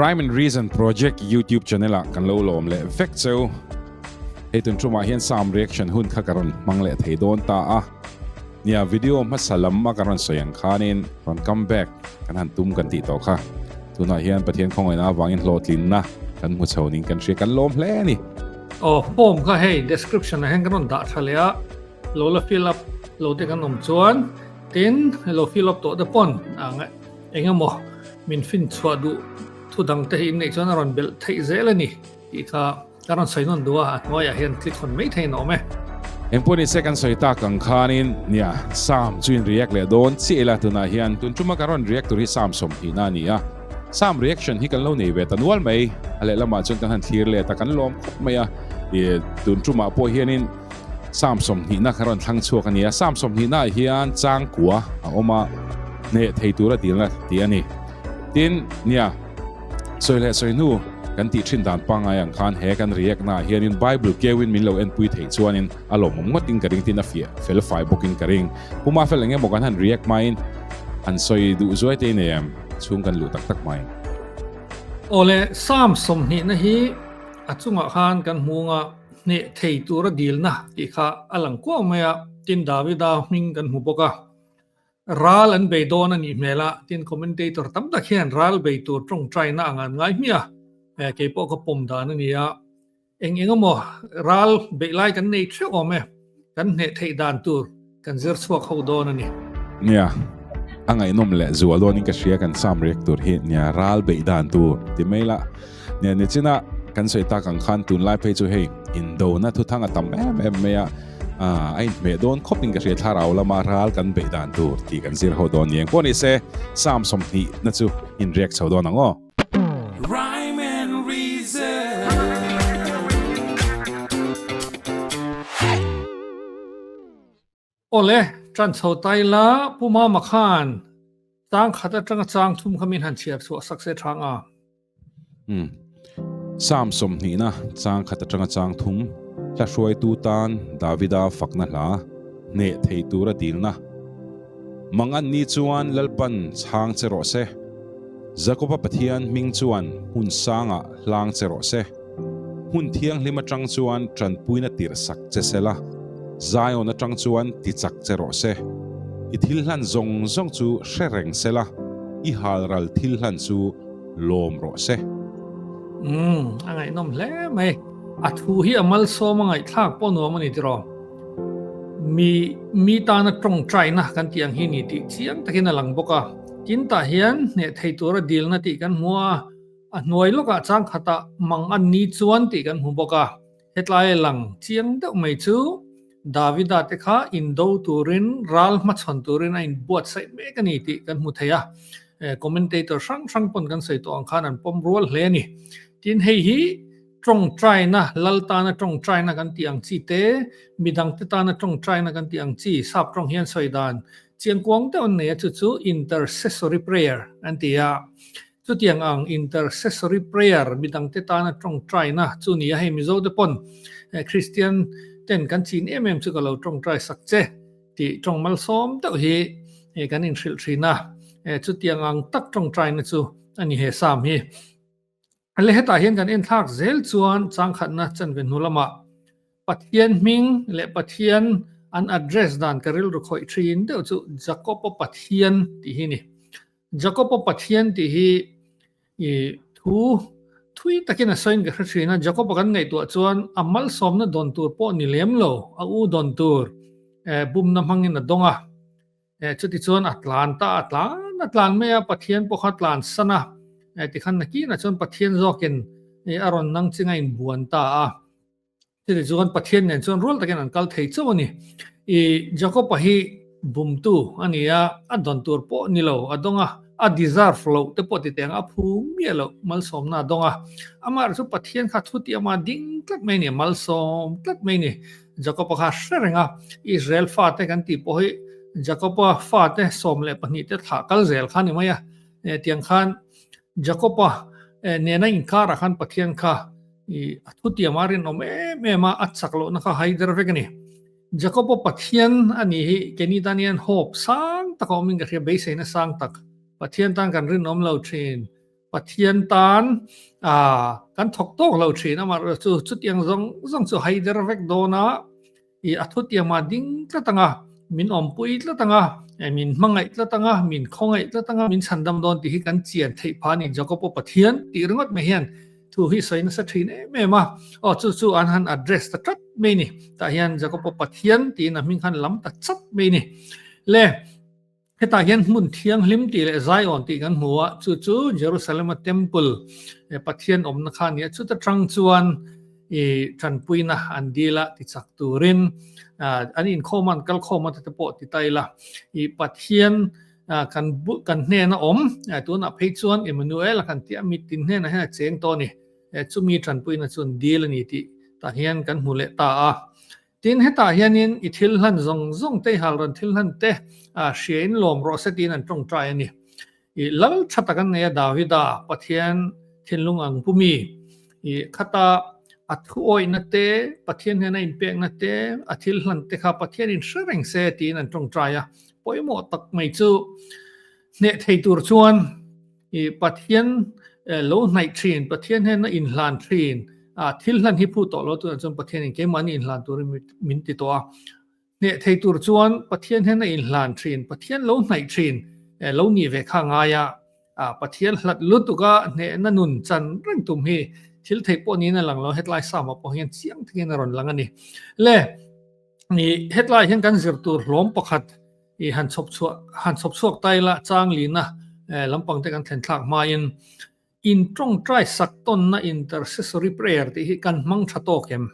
Rhyme and Reason Project YouTube channel ah kan lo lawm leh vek cheu. Hei tun tumah hian Psalm reaction hun kha ka rawn hmang leh thei dawn ta a. Nia video hmasa lam a ka rawn sawi ang khanin rawn come back kan han tum kan tih tawh kha. Tunah hian Pathian khawngaihna avangin hlawhtlinna kan hmu chho ning kan hria kan lawm hle a ni. Aw form kha hei description ah hian kan rawn dah tha leh a, lo la fill up lo te kan awm chuan tin lo fill up tawh te pawn eng emaw min fin chhuah duh thu dang te hi in neih chuan a rawn belh theih zel a ni tih kha Ka rawn sawi nawn duh a, a hnuaiah hian click hawn mai theiin a awm e. Engpawh ni se kan sawi tak ang khanin nia Psalm chu in react leh dawn chiah ila tunah hian tun tuma ka rawn react tur hi Psalm 20 a ni a, Psalm reaction hi kan lo nei ve ta nual mai, a lehlamah chuan kan han thlir let a kan lawm khawp mai a, ih tun tumah pawh hianin Psalm 20 ka rawn thlang chhuak a ni a, Psalm 20 ah hian changkua a awm a, hneh thei tura dilna tih a ni. Tin, nia. Sawi leh sawi hnu kan tih thin dan pangngai ang khan he kan react na ah hianin Bible keuin min lo enpui theih chuanin a lawmawm ngawtin ka ring tin a fiah fel fai bawkin ka ring. Puma fel eng emaw kan han react hmain han sawi duh zuai te nei em? Chhung kan luh tak tak mai. Awle, Psalm 20 na hi a chungah khan kan hmunga hneh thei tura dilna tih kha a lang kuau mai a, tin Davida hming kan hmu bawk a. Ral an bei dawn a nih hmel a, tin commentator tam tak hian ral bei tur tawngtaina ang an ngai hmiah a, kei pawh ka pawm dan a ni a, eng eng emaw ral beih lai kan nei theuh awm e, kan hneh theih dan tur kan zir chhuak ho dawn a ni. Nia, a ngaihnawm leh zual dawnin ka hria kan sam riak tur hi, nia ral beih dan tur ti mai la, nia nichina kan sawi tak ang khan tunlai phei chu hei indona thuthang a tam em em mai a, A inhmeh dawn khawpin ka hria thlarau lama ral kan beih dan tur tih kan zir ho dawn ni. Engpawh ni se Psalm 20 na chu inriak chho dawn ang aw. Awle, ṭan chho ta ila Pu Mama khan chang khat aṭanga chang thum kha min han chhiar chhuah sak se ṭhang a. Umm. Psalm 20 na chang khat aṭanga chang thum, hla hruaitu tan Davida fakna hla, hneh thei tura dilna. Mangan ni chuan Lalpan chhang che rawh se. Jakoba Pathian hming chuan hmun sangah hlang che rawh se. Hmun thianghlim aṭang chuan ṭanpuina tirh sak che se la, Zion aṭang chuan ti chak che rawh se. I thil hlan zawng zawng chu hre reng se la, i halral thil hlan chu lawm rawh se. Umm, a ngaihnawm hle mai. A thu hi a malsawm a ngaihthlak pawh nuam a ni tiraw? Mi, mi tana tawngtaina kan tih ang hi ni tih chiang takin a lang bawk a. Tin tah hian hneh thei tura dilna tih kan hmu a. A hnuai lawkah chang khatah mang an ni chuan tih kan hmu bawk a, hetlai lang chiang deuh mai chu Davida te kha indo turin ral hmachhawn turin a inbuatsaih mek a ni tih kan hmu thei a, commentator hrang hrang pawn kan sawi tawh ang khan an pawm rual hle a ni. Tin hei hi tawngtaina, lal tana tawngtaina kan tih ang chi te, midangte tana tawngtaina kan tih ang chi sap tawng hian sawi dan chiangkuang deuh an nei a, chu chu intercessory prayer an ti a. Chutiang ang intercessory prayer midangte tana tawngtaina chu ni a, hei Mizo te pawn Kristian ten kan chin em em chu ka lo tawngtai sak che tih tawng malsawm deuh hi kan inhrilh thin a, chutiang ang tak tawngtaina chu a ni he Psalm hi. Le hetah hian kan enthlak zel chuan changkhatna chanve hnu lamah Pathian hming leh Pathian an address dan ka rilru khawih thin deuh chu Jakob-a Pathian tih hi a ni. Jakob-a Pathian tih hi i thu thui takin a sawiin ka hre thin a, Jakob-a kan ngaihtuah chuan a malsawmna dawn tur pawh ni lem lo, a u dawn tur bumna hmangin a dawng a, chuti chuan a tlan ta a tlan a tlan mai a, Pathian pawh kha a tlan san a, tikhan nakinah chuan Pathian zawkin a rawn nang chinga inbuan ta a. Chutih chuan Pathian nen chuan rual takin an kal thei chauh a ni. I Jakob-a hi bumtu a ni a, a dawn tur pawh ni lo a dawng a, a deserve loh te pawh ti teh ang a phu miah loh malsawmna a dawng a. Amaherawhchu chu Pathian kha thu tih ama ding tlat mai a ni, a malsawm tlat mai a ni. Jakob-a kha hre reng a, Israel fate kan tih pawh hi Jakob-a fate 12 te thlah kal zel kha a ni mai a. Tiang khan Jakob-a nena inkarah khan Pathian kha I a thutiam a rinawm em em a, a chak lohna kha hai der vek a ni. Jakob-a Pathian a nih hi keini tan hian hope sang tak a awmin ka hria, beiseina sang tak. Pathian tan kan rinawm lo thin. Pathian tan kan thawk tawk lo thin amaherawhchu chu chutiang zawng zawng chu haider vek dawn a, i a thutiamah ding tlat ang a, min awmpui tlat ang a, min hmangaih tlat ang a, min khawngaih tlat ang a, min chhandam dawn tih hi kan chian theih phah a ni. Jacob aw Pathian tih ringawt mai hian thu hi sawi nasa thin em em a, aw chu chu an han address ta tlat mai ni. Tah hian Jacob aw Pathian tiin a hming khan lam ta chat mai ni. Le. Hetah hian hmun thianghlim tih leh Zion tih kan hmu a, chu chu Jerusalem-a temple, Pathian awmna kha a ni a, chuta tang chuan i tanpuina an dil a tichak turin an inkhawm a, an kalkhawm a te pawh ti ta ila, i Pathian kan kan hnena awm, tunah phei chuan Emmanuel-a kan tih a, mitin hnenah hian a cheng tawh a ni, chumi tanpuina chu an dil a ni tih tah hian kan hmu leh ta a. Tin, hetah hianin i thil hlan zawng zawng te, i halrawn thil hlan te hriain lawm rawh se tiin an tawngtai a ni. I lal tha tak an nei a, Davida, Pathian thinlung ang pu mi, i khata a thuawihna te, Pathian hnena inpekna te, a thil hlan te kha Pathianin hre reng se tiin an tawngtai a. Pawimawh tak mai chu hneh thei tur chuan I Pathian lo hnaih thin, Pathian hnena inhlan thin, thil hlan hi phu tawh lo tunah chuan Pathianin keimahni inhlan turin min ti tawh a. Hneh thei tur chuan Pathian hnena inhlan thin, Pathian lo hnaih thin lo nih ve kha ngai a, Pathian hlat lutuka hnehna nun chan reng tum hi thil theih pawh niin a lang lo, hetlai Psalm-ah pawh hian chiang takin a rawn lang a ni. Le, hetlai hian kan zir tur hlawm pakhat I han chhawp chhuah han chhawp chhuak ta ila chang lina lampang te kan thlen thlak hmain in tawngtai sak tawnna intercessory prayer tih hi kan hmang tha tawk em?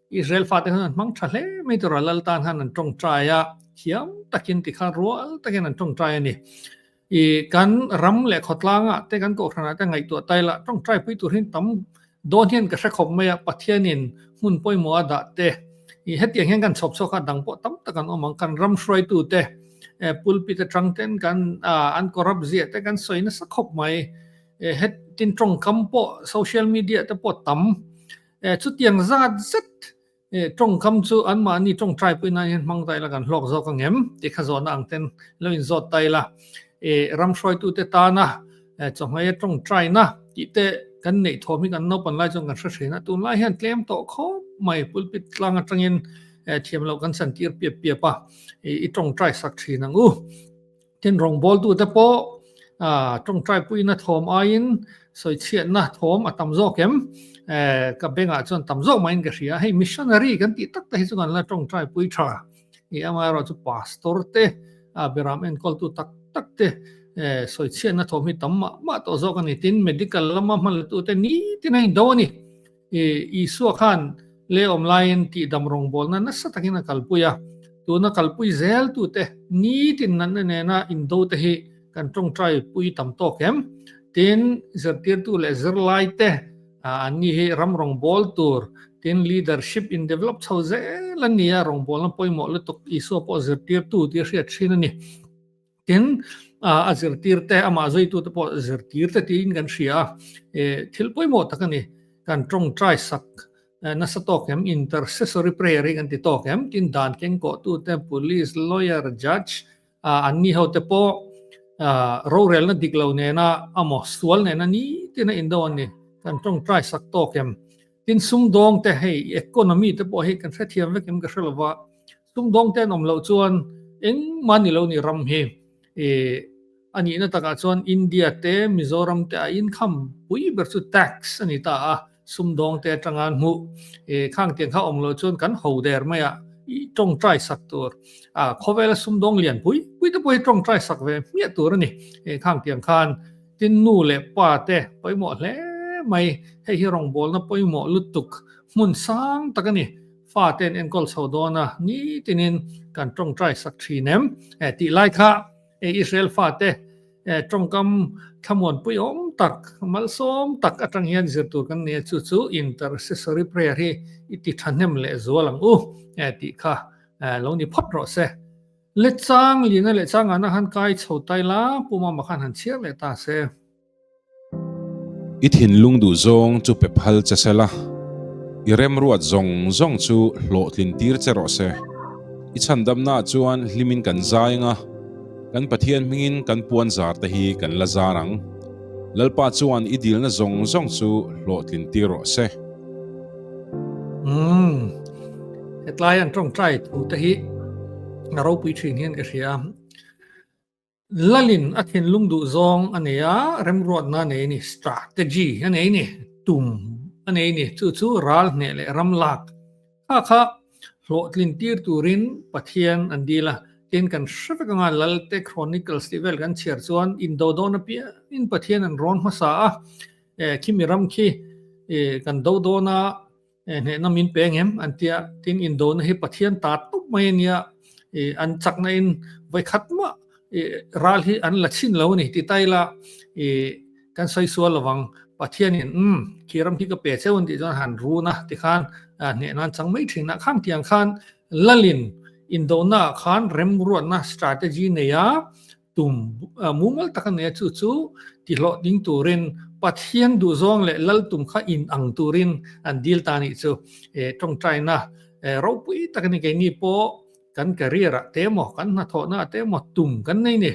Israel fate khan an hmang tha hle mai tur a, Lal tan khan an tawngtai a, thiam takin tikhan rual takin an tawngtai a ni. I kan ram leh khawtlangah te kan kohhranah te ngaihtuah ta ila tawngtai pui tur hi tam dawn hian ka hre khawp mai a, Pathianin hmun pawimawh a dah te i hetiang hian kan chhawp chhuak a, dang pawh tam tak an awm ang, kan ram hruaitu te pulpit atang ten kan an corrupt ziah te kan sawi nasa khawp mai, hetin tawngkam pawh social media te pawh tam chutiang zat zet Tawngkam chu anmahni tawngtai pawhin nan hian hmang ta ila kan hlawk zawk ang em tih kha zawhna ang ten lo inzawt ta ila. Ram hruaitute tana chawhmei a tawngtaina tih te kan neih thawm hi kan naupan lai chuan kan hre thin a, tunlai hian tlem tawh khawp mai pulpit tlang atangin thiam loh kan chantir piap piap a, i tawngtai sak thin ang u. Tin, rawngbawltute pawh tawngtai puina thawm aiin sawichhiatna thawm a tam zawk em? Ka bengah chuan tam zawk maiin ka hria. Hei missionary kan tih tak te hi chu kan la tawngtai pui tha. I amaherawh chu pastor te, beram enkawltu tak tak te sawichhiatna thawm hi tam mah mah tawh zawk a ni. Tin, medical lama hmanlatute nitin a indo a ni. Isua khan lei awm laiin tihdam rawngbawlna nasa takin a kalpui a, tuna kalpui zeltute nitin natna nena indote hi kan tawngtai pui tam tawk em? Tin, zirtirtu leh zirlaite anni hi ram rawngbâwl tur, tin leadership in develop chho zel an ni a, rawngbawlna pawimawh lutuk Isua pawh zirtirtu tih a hriat thin a ni. Tin, a zirtir te, amah zuitute pawh zirtir te tiin kan hria a, thil pawimawh tak a ni. Kan tawngtai sak nasa tawk em, intercessory prayer hi kan ti tawk em, tin dan kengkawhtute, police, lawyer, judge, anni ho te pawh rorelna dik lo nena amaw sual nena nitin a indo an ni. Kan tawngtai sak tawk em. Tin sumdawng te hei economy te pawh hi kan hrethiam vek em ka hre lova, Sumdawng te an awm loh chuan engmah ni lo ni ram hi i a nihna takah chuan India te Mizoram te a income pui ber chu tax a ni ta a, sumdawng te atanga an hmuh i khang tiang kha awm loh chuan kan ho der mai a i tawngtai sak tur a khawvela sumdawng lian pui pui te pawh hi tawngtai sak ve hmiah tur a ni i khang tiang khan tin nu leh pa te pawimawh hle mai hei hi rawngbawlna pawimawh lutuk hmun sang tak a ni. Fate an enkawl chho dawn a, nitinin kan tawngtai sak thin em? Tih lai kha Israel fate tawngkam thlamuanpui awm tak, malsawm tak atang hian zir tur kan nei a, chu chu intercessory prayer hi i ti thahnem leh zual ang u tih kha lo ni phawt rawh se. Le chang lina leh changana han kai chho tai la, Pu Mama khan han chhiar leh ta se. I thinlung duh zawng chu pe phal che se la, i remruat zawng zawng chu hlawhtlin tir che rawh se. I chhandamnaah chuan hlimin kan zai ang a, kan Pathian hmingin kan puan zar te hi kan la zar ang. Lalpa chuan i dilna zawng zawng chu hlawhtlin tir rawh se. Umm, hetlai an tawngtai thu te hi a ropui thin hian ka hria. Lalin a thinlung duh zawng a nei a, remruatna a nei a ni, strategy a nei a ni, tum a nei a ni, chu chu ral hneh leh ram lak kha kha hlawhtlin tir turin Pathian an dil a. Tin, kan hre vek anga Lalte Chronicles tih vel kan chhiar chuan indo dawn apiangin Pathian an rawn hmasa a, khimi ram khi kan do dawn a, Hnehna min pe ngem an tia, tin indona hi Pathian ta tawp mai a nia, an chakna in vawikhat mah ral hi an la chhin lo a ni ti ta ila kan sawi sual lovang. Pathian in umm khi ram khi ka pe cheu an tih chuan han run a tikhan hnehna an chang mai thin a, khang tiang khan Lalin indona ah khan remruatna strategy nei a, Tum mumal tak a nia chu chu tihlawh ding turin Pathian duhzawng leh lal tum kha in ang turin an dil ta nih chu. Tawngtaina ropui tak a ni keini pawh kan career ah te emaw kan hnathawhna ah te emaw tum kan nei ni.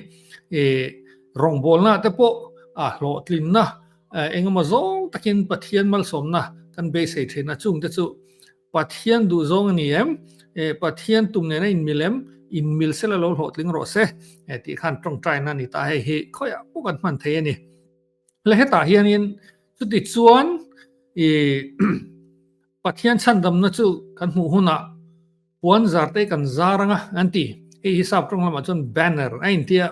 Rawngbawlna ah te pawh a hlawhtlinna engemaw zawng takin Pathian malsawmna kan beisei thin a chungte chu Pathian duh zawng a ni em? Pathian tum nena inmil em? Inmil sela lo hlawhtling rawh se tih khan tawngtaina a ni ta. Hei hi khawiah pawh kan hman thei a ni. Le hetah hianin chuti chuan i Pathian chhandamna chu kan hmuh hunah puan zar te kan zar anga an ti. Hei hi sap tawng lamah chuan banner a intia.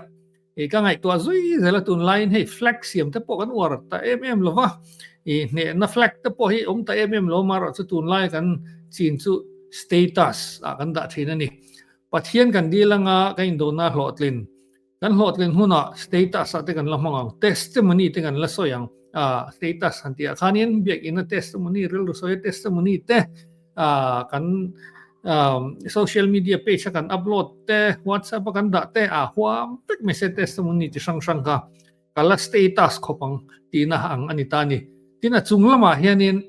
I ka ngaihtuah zui zel a tunlaiin hei flag siam te pawh kan uar ta em em lo va, i hnehna flag te pawh hi awm ta em em lo amaherawh chu tunlai kan chin chu status ah kan dah thin a ni. Pathian kan dil anga kan indona hlawhtlin, kan hlawhtlin hunah status ah te kan la hmang ang, testimony te kan la sawi ang, ah status han tih ah khanin biakina testimony rilru sawi a testimony te kan social media page a kan upload te whatsapp a kan dah te a huam vek mai se testimony chi hrang hrang kha ka la status khawp ang tihna ang a ni ta a ni. Tin a chung lamah hianin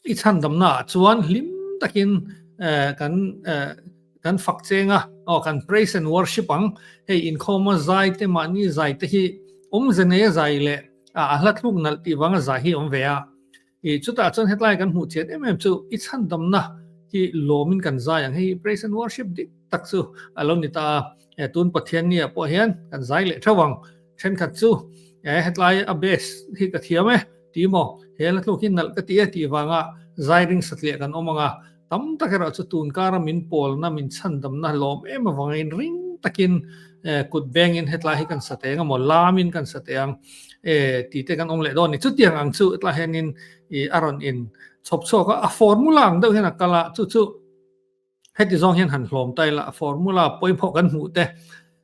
i chhandamna ah chuan hlim takin kan kan fak cheng a, aw kan praise and worship ang, hei inkhawma zai te mahni zai te hi awmze nei a zai leh a hla thluk nalh tih vanga zai hi a awm ve a. I chutah chuan hetlai kan hmuh chian em em chu i chhandamna hi lawmin kan zai ang. Hei praise and worship dik tak chu a lo ni ta a. E tun Pathian ni ah pawh hian kan zai leh theuh ang. Thenkhat chu e hetlai a bass hi ka thiam e ti maw he la tluk hi nalh ka ti e tih vanga zai ring satliah kan awm ang a. Tam tak erawh chu tun kara min pawlna, min chhandamna lawm em avangin ring takin kut bengin hetlai hi kan sa teng a maw, lamin kan sa teh ang tih te kan awm leh dawn a ni. Chutiang ang chu hetlai hianin a rawn in chhawp chhuak a, a formula ang deuh hian a kal a, chu chu heti zawng hian han hlawm ta ila, a formula pawimawh kan hmuh te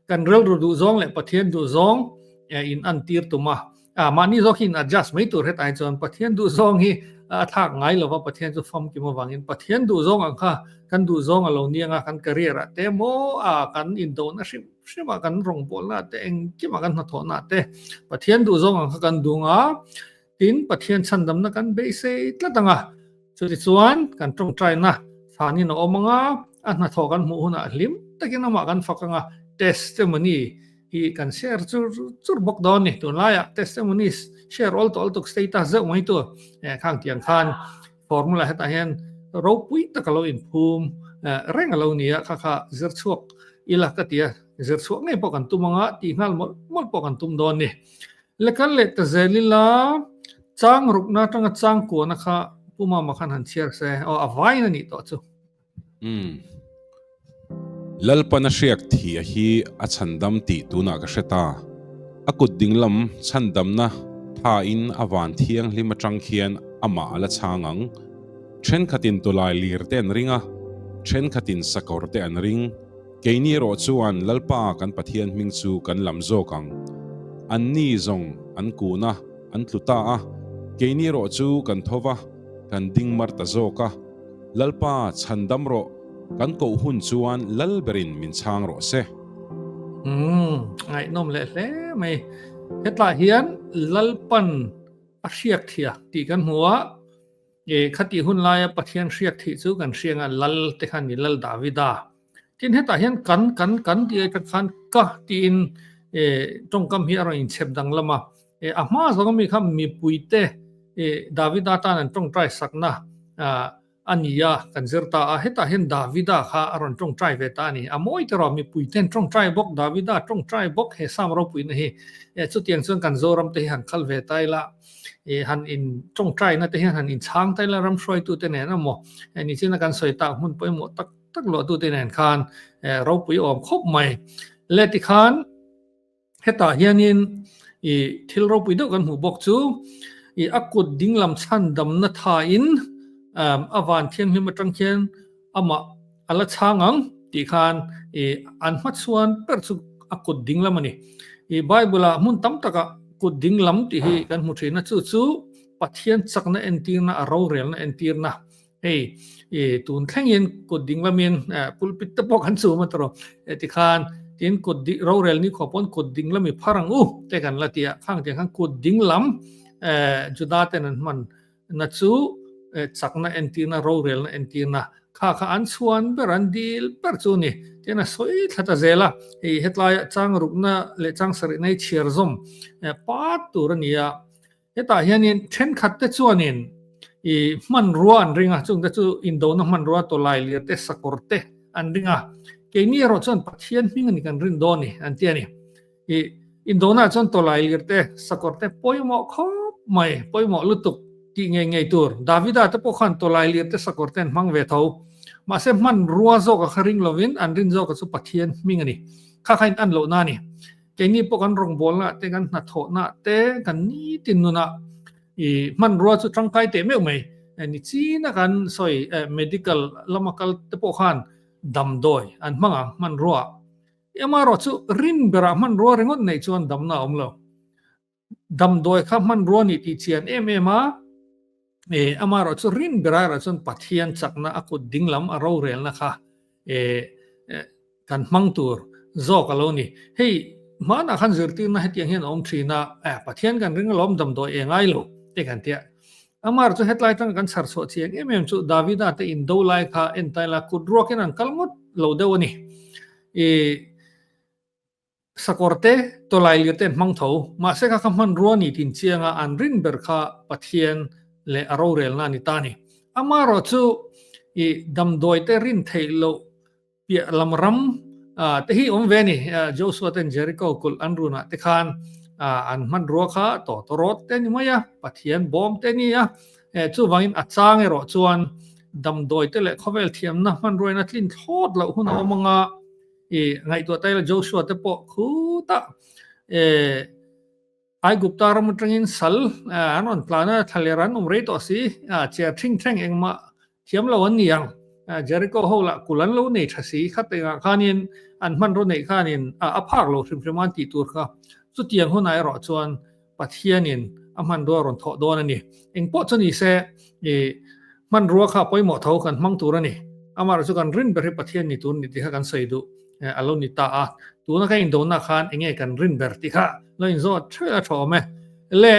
Kan rilru duhzawng leh Pathian duhzawng in an tir tum a, mahni zawk hi in adjust mai tur hetah hi chuan Pathian duhzawng hi a thlak ngai lova Pathian chu famkim avangin Pathian duhzawng ang kha kan duhzawng a lo niang a, kan career ah te maw a kan indohna hrim hrim ah kan rawngbawlna ah te engkim ah kan hnathawhna ah te Pathian duhzawng ang kha kan dung a, Tin, Pathian chhandamna kan beisei tlat ang a, chutichuan kan tawngtaina thanin a awm ang a, a hnathawh kan hmuh hunah hlim takin amah kan fak ang a, testimony hi kan share chur chur bawk dawn a ni. Tunlaiah testimony share awl tawh lutuk status zeuh mai tur khang tiang khan formula hetah hian ropui tak a lo inphum reng a lo ni a, kha kha zir chhuak ila ka ti a, zir chhuak ngei pawh kan tum ang a, tih nghal mawlh mawlh pawh kan tum dawn a ni. Le kal leh ta zel ila, chang rukna atanga chang kuahna kha Pu Mama khan han chhiar se, aw a vain a nih tawh chu. Umm. Lalpan a hriak thih a hi a chhandam tih tunah ka hre ta. A kut dinglam chhandamna thain a van thianghlim atang khian amah a la chhang ang. Thenkhatin tawlai lir te an ring a, thenkhatin sakawr te an ring. Keini erawh chuan Lalpa kan Pathian hming chu kan lam zawk ang. Anni zawng an kun a, an tlu ta a, keini erawh chu kan tho va, kan ding mar ta zawk a. Lalpa, chhandam rawh, kan koh hun chuan Lal berin min chhang rawh se. Umm, ngaihnawm leh hle mai. Hetah hian Lalpan a hriak thia tih kan hmu a. E, khatih hun laia Pathian hriak thih chu kan hriang a, Lal te kha ni, Lal Davida. Tin hetah hian kan, kan, kan tih atang khan ka tiin e, tawngkam hi a rawn inchhep danglam a. A hma zawng ami kha mipuite Davida tan an tawngtai sakna a ni a, kan zir ta a. Hetah hian Davida kha a rawn tawngtai ve ta a ni. A mawi te rawh, mipuite an tawngtai bawk, Davida tawngtai bawk he Sam ropuina hi. Chutiang chuan kan Zoram te hi han kal ve ta ila, han in tawngtaina te hian han inchhang ta ila ram hruaitute nen emaw, nichina kan sawi tak hmun pawimawh tak tak luahtute nen khan ropui awm khawp mai. Le tikhan. Hetah hianin i thil ropui deuh kan hmuh bawk chu i a kut dinglam chhan damna thain a van thianghlim atang khian amah a la chhang ang tih khan i an hmachhuan ber chu a kut dinglam a ni. I Bible ah hmun tam takah kut dinglam tih hi kan hmu thin a, chu chu Pathian chakna entirna, a rorelna entirna Hei i tun thlengin kut ding lamin pulpit te pawh kan chum a tawrh e tikhan tin kut ding rorel ni khawp pawn kut ding lami phar ang u te kan la ti a, khang tiang khan kut ding lam Juda ten an hman na chu chakna entirna rorelna entirna kha kha an chhuan ber an dil ber chu ni tin a sawi thla ta zel a, hei hetlaiah chang rukna leh chang sarihna hi chhiar zawm pat tur a ni a. Hetah hianin thenkhat te chuanin i hmanrua an ring a, chungte chu indona hmanrua tawlai lir te, sakawr te an ring a. Keini erawh chuan Pathian hming a ni kan rin dawn ni an ti a ni. I indona chuan tawlai lir te, sakawr te pawimawh khawp mai, pawimawh lutuk tih ngei ngei tur. Davida te pawh khan tawlai lir te, sakawr te an hmang ve tho. Mahse hmanrua zawka kha ring lovin an rin zawka chu Pathian hming a ni. Kha kha in an lohna a ni. Keini pawh kan rawngbawlnaah te, kan hnathawhnaah te, kan nitin nunah i hmanrua chu tangkai teh meuh mai. Ni china kan sawi medical lama kal te pawh khan damdawi an hmang ang hmanrua. Amaherawh chu rin berah hmanrua ringawt neih chuan damna a awm lo. Damdawi kha hmanrua nih tih chian em em a, e amaherawh chu rin berah erawh chuan Pathian chakna a kut dinglam a rorelna kha e kan hmang tur zawk a lo ni. Hei hmanah khan zirtirna hetiang hian a awm thin a, e Pathian kan ring alawm damdawi e ngai lo te kan tia. Amaherawh chu hetlai tanga kan chhar chhuah chiang em em chu Davida te indo lai kha entaila kut ruakin an kal ngawt lo deuh a ni. E Sakawr te, tawlailir te an hmang tho. Mahse kha kha hmanrua ni tin chianga an rin ber kha Pathian leh a rorelna a ni ta a ni. Amaherawh chu i damdawi te rin theih loh piah lam ram te hi awm ve a ni. Joshua ten Jericho kulh an runah te khan an hmanrua kha tawtawrawt te a ni mai a, Pathian bawm te a ni a. Chuvangin a chang erawh chuan damdawi te leh khawvel thiamna hmanruaina tlin thlawt loh hun a awm anga, I ngaihtuah ta ila Joshua te pawh khutah eh Aigupta ram atangin sal an rawn tlan a, thlaler an awm rei tawh si, chair thing thleng engmah thiam lo an ni ang. Jericho ho lah kul an lo nei tha si, khatengah khanin an hmanraw neih khanin a phak lo hrim hrim a an tih tur kha. Chutiang hunah erawh chuan Pathianin a hmanrua rawn thawh dawn a ni. Eng pawh chu ni se, i hmanrua kha pawimawh tho kan hmang tur a ni. Amaherawh chu kan rin ber hi Pathian ni tur ni tih kha kan sawi duh a lo ni ta a. Tuna ka indona khan eng nge kan rin ber tih kha lo inzawt theuh a tha awm e. Le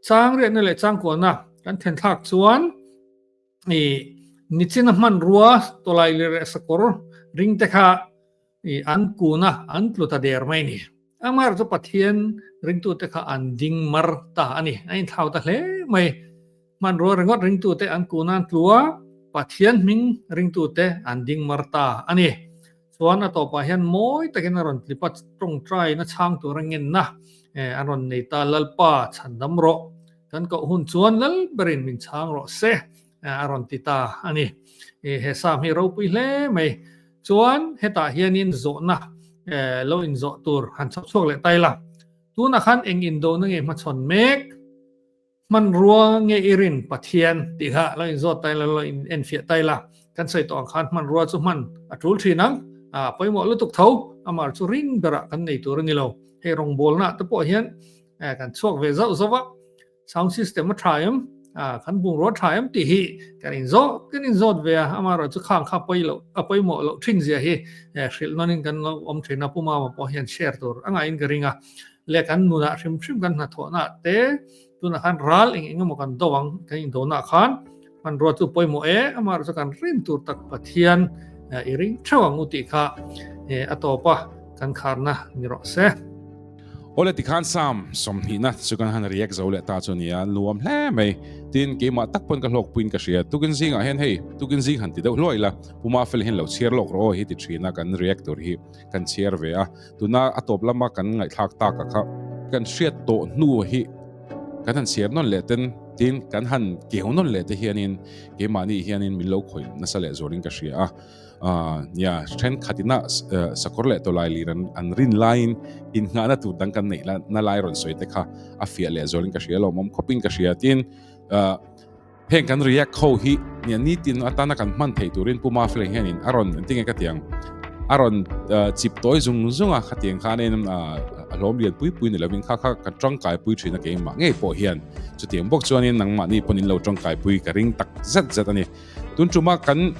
chang riahna leh changkuahna kan then thlak chuan i nichina hmanrua tawlai leh sakawr ring te kha I an kun a, an tlu ta der mai ni. Amaherawh chu Pathian ringtute kha an ding mar ta a ni. A inthlau ta hle mai. Hmanrua ringawt ringtute an kun a, an tlu a, Pathian hming ringtute an ding mar ta a ni. Chuan a tawpah hian mawi takin a rawn tlip a, tawngtaina chhang tur a ngenna an rawn nei ta, Lalpa chhandam rawh, kan koh hun chuan lal berin min chhang rawh se a rawn ti ta a ni. He Sam hi ropui hle mai. Chuan hetah hianin zawhna lo inzawh tur han chhawp chhuak leh ta ila. Tunah khan eng indona nge hmachhawn mek? Hmanrua nge i rin Pathian tih kha lo inzawt ta ila, lo enfiah ta ila. Kan sawi tawh ang khan hmanrua chu hman a tul thin ang. A pawimawh lutuk tho, amah chu rin berah kan nei tur a ni lo. Hei rawngbawlnaah te pawh hian kan chhuak ve zauh zauh a. Sound system a tha em? Ah, kan bungrua tha em tih hi kan inzawt kan inzawt ve a, amaherawh chu khang kha pawi loh a pawimawh loh thin zia hi hrilh nawnin kan lo awm thin a, Pu Mama pawh hian share tur a ngaihin ka ring a, le kan nunah hrim hrim kan hnathawhnaah te tunah khan ral eng eng emaw kan do ang kan indonaah khan hmanrua chu pawimawh e, amaherawh chu kan rin tur tak Pathian i ring theuh ang u tih kha a tawp a kan kharna ni rawh se. Awle tikhan Psalm sawmhnihna chu kan han react zo leh ta chu nia, nuam hle mai. Tin, keimah tak pawn ka hlawkpuiin ka hria. Tukin zingah hian hei, tukin zing han ti deuh hluai ila, Pu Mafel hian lo chhiar lawk rawh aw hi ti thina kan react tur hi kan chhiar ve a. Tuna a tawp lama kan ngaihthlak taka kha kan hriat tawh hnu hi kan han chhiar nawn leh ten, tin kan han keu nawn leh te hianin keimahni hianin min lo khawih nasa leh zualin ka hria a. Nia, thenkhatina sakawr leh tawlai lir an rin laiin innghahna tur dang kan neih na lai rawn sawi te kha a fiah leh zualin ka hria lawmawm khawpin ka hria. Tin, heng kan react ho hi nia nitin atana kan hman theih turin Pu Mafleng hianin a rawn engtinge ka tiang a rawn chip tawi zung zung a, khatiang khanin a hlawm lian pui pui ni lovin kha kha ka tangkai pui thin a keimah ngei pawh hian chutiang bawk chuanin nangmahni pawn in lo tangkai pui ka ring tak zet zet a ni. Tun tuma kan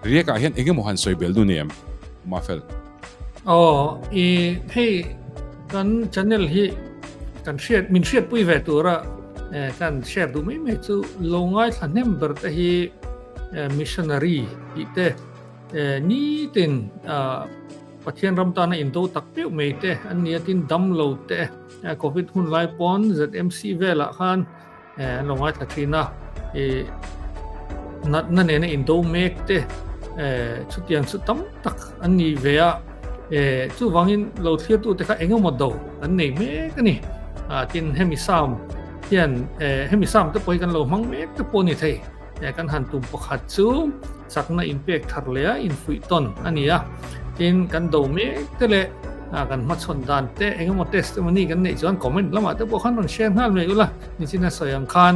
Riakah hian eng emaw han sawi bel dun em? Mafel. Aw, i hei kan channel hi kan hriat min hriat pui ve tura kan share duh mai mai chu lo ngaithla hnem ber te hi missionary tih te nitin Pathian ram tana indo tak deuh mai te an nia tin dam lo te covid hun lai pawn ZMC velah khan an lo ngaithla thin a, ih natna nena indo mek te chutiang chu tam tak an ni ve a, chuvangin lo thlir tute kha eng emaw do an nei mek a ni. Tin hemi Psalm hian hemi Psalm te pawh hi kan lo hmang mek te pawh a ni thei. Kan han tum pakhat chu chakna inpek thar leh a infuih tawn a ni a, tin kan do mek te leh kan hmachhawn dan te engemaw testimony kan neih chuan comment lamah te pawh khan rawn share nghal mai ula, nichina sawi ang khan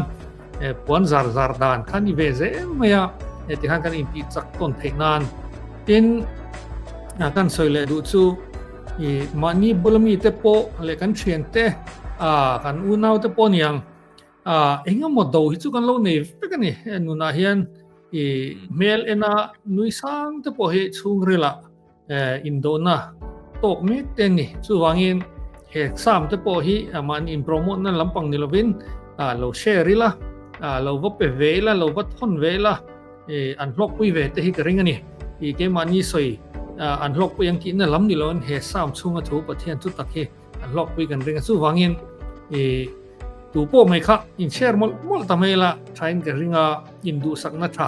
puan zar zar dan kha ni ve zel mai a, tikhan kan intih chak tawn theih nan. Tin kan sawi leh duh chu mahni bula mite pawh leh kan thiante kan unau te pawh niang Ah, engemaw do hi chu kan lo nei vek a ni. He nunah hian i hmel ena nui sang te pawh hi chhungrilah eh, indona tawk mek te ni. Chuvangin he Psalm te pawh hi mahni in promote na lampang ni lovin ah, lo share ila, ah, lo va pe ve ila, lo va thawn ve ila, eh, an hlawkpui ve te hi ka ring a ni. I keimahni sawi ah, an hlawkpui ang tihna lam ni loin he Psalm chhunga thu Pathian chu tak hi An hlawkpui kan ring a, chuvangin i tu pawh mai kha in share mawlh mawlh ta mai la thain ka ring a, in duhsakna tha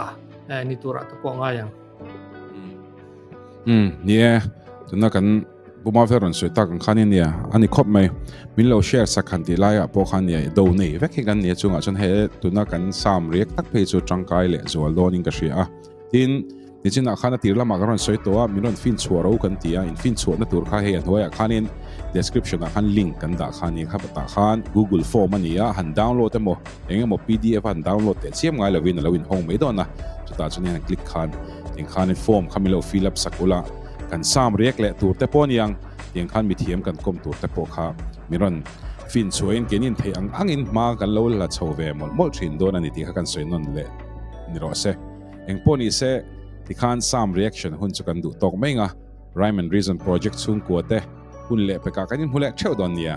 ni turah te pawh ngai ang. Um, ni e, tuna kan Buma vel rawn sawi tak ang khan in nia, a ni khawp mai. Min lo share sak han tih laiah pawh khan nia, do nei vek hi kan nia chungah chuan he tuna kan Psalm riak tak phei chu tangkai leh zual dawnin ka hria a. Tin, nichinah khan a tir lamah ka rawn sawi tawh a, min rawn fin chhuah ro kan ti a, in fin chhuahna tur kha hei a hnuaiah khanin description ah khan link kan dah kha a ni kha patah khan Google form a ni a, han download emaw eng emaw pdf a han download teh chiam ngai lovin a lo inhawng mai dawn a, chutah chuan han click khan tiang khanin form kha min lo fill up sak ula, kan sam riak leh tur te pawh a ni ang, tiang khan mithiam kan kawm tur te pawh kha min rawn fin chhuahin keinin theih ang angin hma kan lo la chho ve mawlh mawlh thin dawn a ni tih kha kan sawi nawn leh ni rawh se. Engpawh ni se, tikhan Psalm reaction hun chu kan duh tawk mai nga, Rhyme and Reason project chhungkua te hun leh pekah kan inhmu leh theuh dawn nia.